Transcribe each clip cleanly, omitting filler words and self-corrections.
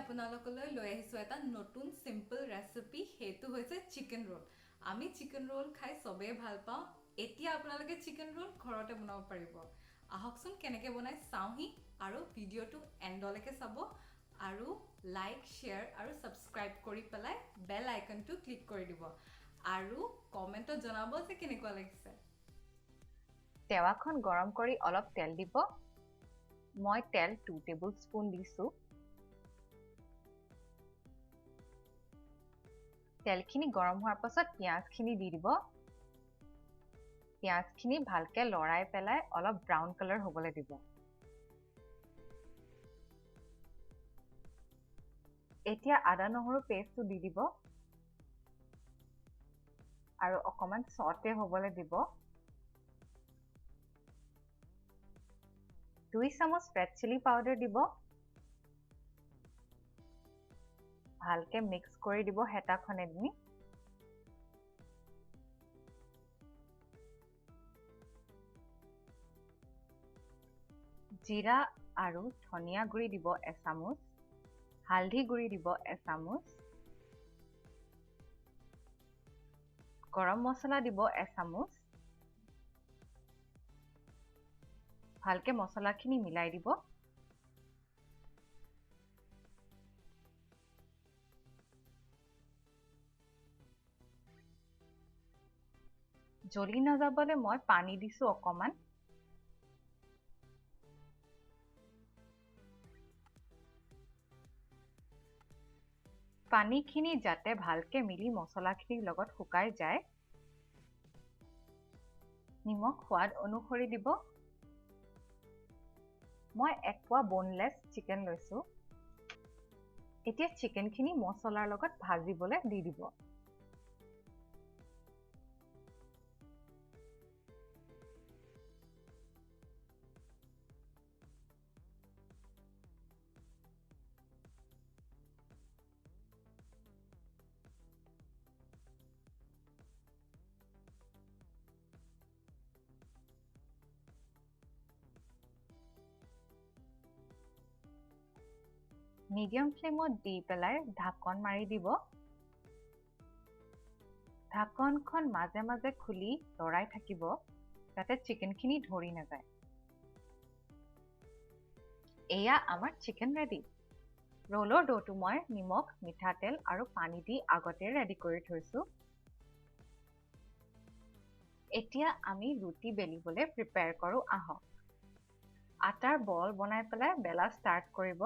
আপোনালোকলৈ লৈ আহিছোঁ এটা নতুন চিম্পল ৰেচিপি। সেইটো হৈছে চিকেন ৰোল। আমি চিকেন ৰোল খাই চবেই ভাল পাওঁ। এতিয়া আপোনালোকে চিকেন ৰোল ঘৰতে বনাব পাৰিব। আহকচোন, কেনেকৈ বনাই চাওঁহি আৰু ভিডিঅ'টো এণ্ডলৈকে চাব আৰু লাইক, শ্বেয়াৰ আৰু ছাবস্ক্ৰাইব কৰি পেলাই বেল আইকনটো ক্লিক কৰি দিব আৰু কমেণ্টত জনাব যে কেনেকুৱা লাগিছে। টেৱাখন গৰম কৰি অলপ তেল দিব। মই তেল 2 টেবুল স্পুন দিছোঁ। তেলখিনি গৰম হোৱাৰ পাছত পিঁয়াজখিনি দি দিব। পিঁয়াজখিনি ভালকে লৰাই পেলাই অলপ ব্ৰাউন কালাৰ হ'বলৈ দিব। এতিয়া আদা নহৰু পেষ্টটো দি দিব আৰু অকণমান চটে হ'বলৈ দিব। 2 চামুচ ৰেড চিলি পাউডাৰ দিব। ভালকে মিক্স কৰি দিব হেতাখনেদি। জিৰা আৰু ধনিয়া গুড়ি দিব এচামুচ, হালধি গুড়ি দিব এচামুচ, গৰম মছলা দিব এচামুচ। ভালকে মছলাখিনি মিলাই দিব। জ্বলি নাযাবলৈ মই পানী দিছোঁ অকণমান। পানীখিনি যাতে ভালকে মিলি মছলাখিনিৰ লগত শুকাই যায়। নিমখ সোৱাদ অনুসৰি দিব। মই 1 পোৱা বনলেছ চিকেন লৈছোঁ। এতিয়া চিকেনখিনি মছলাৰ লগত ভাজিবলৈ দি দিব। মিডিয়াম ফ্লেমত দি পেলাই ঢাকন মাৰি দিব। ঢাকনখন মাজে মাজে খুলি লৰাই থাকিব যাতে চিকেনখিনি ধৰি নাযায়। এয়া আমাৰ চিকেন ৰেডি। ৰোলৰ ড'টো মই নিমখ, মিঠাতেল আৰু পানী দি আগতে ৰেডি কৰি থৈছোঁ। এতিয়া আমি ৰুটি বেলিবলৈ প্ৰিপেয়াৰ কৰোঁ আহক। আটাৰ বল বনাই পেলাই বেলা ষ্টাৰ্ট কৰিব।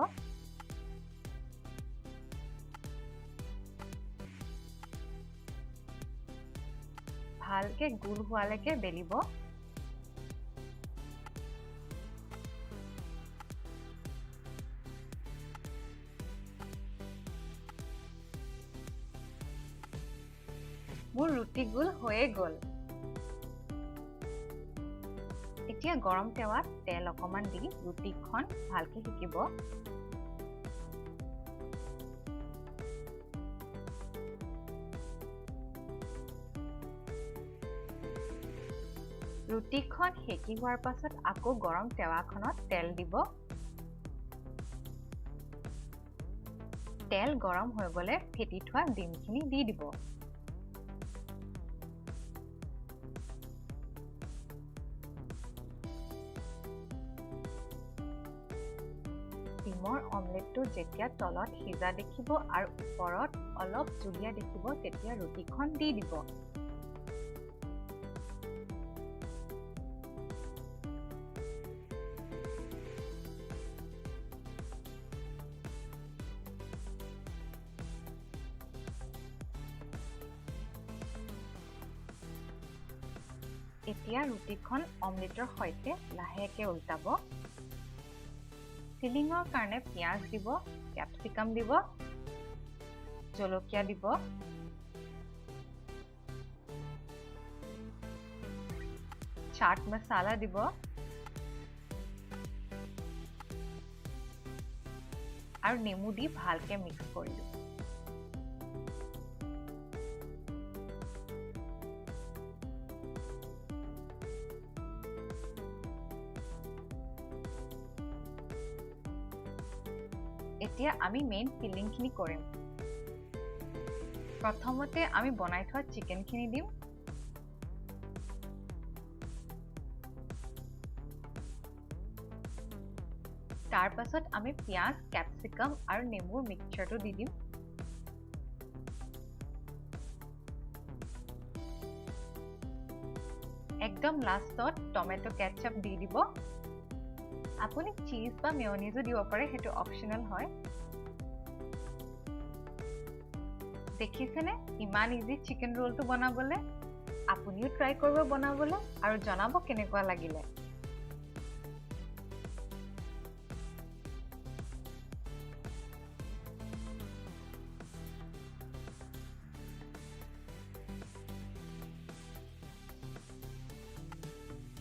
ভালকে গোল হোৱালৈকে বেলিব। মোৰ ৰুটি গোল হৈয়ে গ'ল। এতিয়া গৰম টেৱাত তেল অকণমান দি ৰুটিখন ভালকে সেকিব। ৰুটিখন সেকি হোৱাৰ পাছত আকৌ গৰম টেৱাখনত তেল দিব। তেল গৰম হৈ গ'লে ফেটি থোৱা ডিমখিনি দি দিব। ডিমৰ অমলেটটো যেতিয়া তলত সিজা দেখিব আৰু ওপৰত অলপ জুলীয়া দেখিব তেতিয়া ৰুটিখন দি দিব। এতিয়া ৰুটিখন অমলেটৰ সৈতে লাহেকে উল্টাব। ফিলিঙৰ কাৰণে পিঁয়াজ দিব, কেপচিকাম দিব, জলকীয়া দিব, চাট মছলা দিব, আৰু নেমু দি ভালকে মিক্স কৰি দিব। এতিয়া আমি মেইন ফিলিংখিনি কৰিম। প্ৰথমতে আমি বনাই থোৱা চিকেনখিনি দিম। তাৰ পাছত আমি পিঁয়াজ, কেপচিকাম আৰু নেমুৰ মিক্সচাৰটো দি দিম। একদম লাষ্টত টমেট' কেটচাপ দি দিব। আপুনি চীজ বা মেয়নিজো দিব পাৰে, সেইটো অপশ্যনেল হয়। দেখিছেনে ইমান ইজি চিকেন ৰোলটো বনাবলৈ? আপুনিও ট্ৰাই কৰিব বনাবলৈ আৰু জনাব কেনেকুৱা লাগিলে।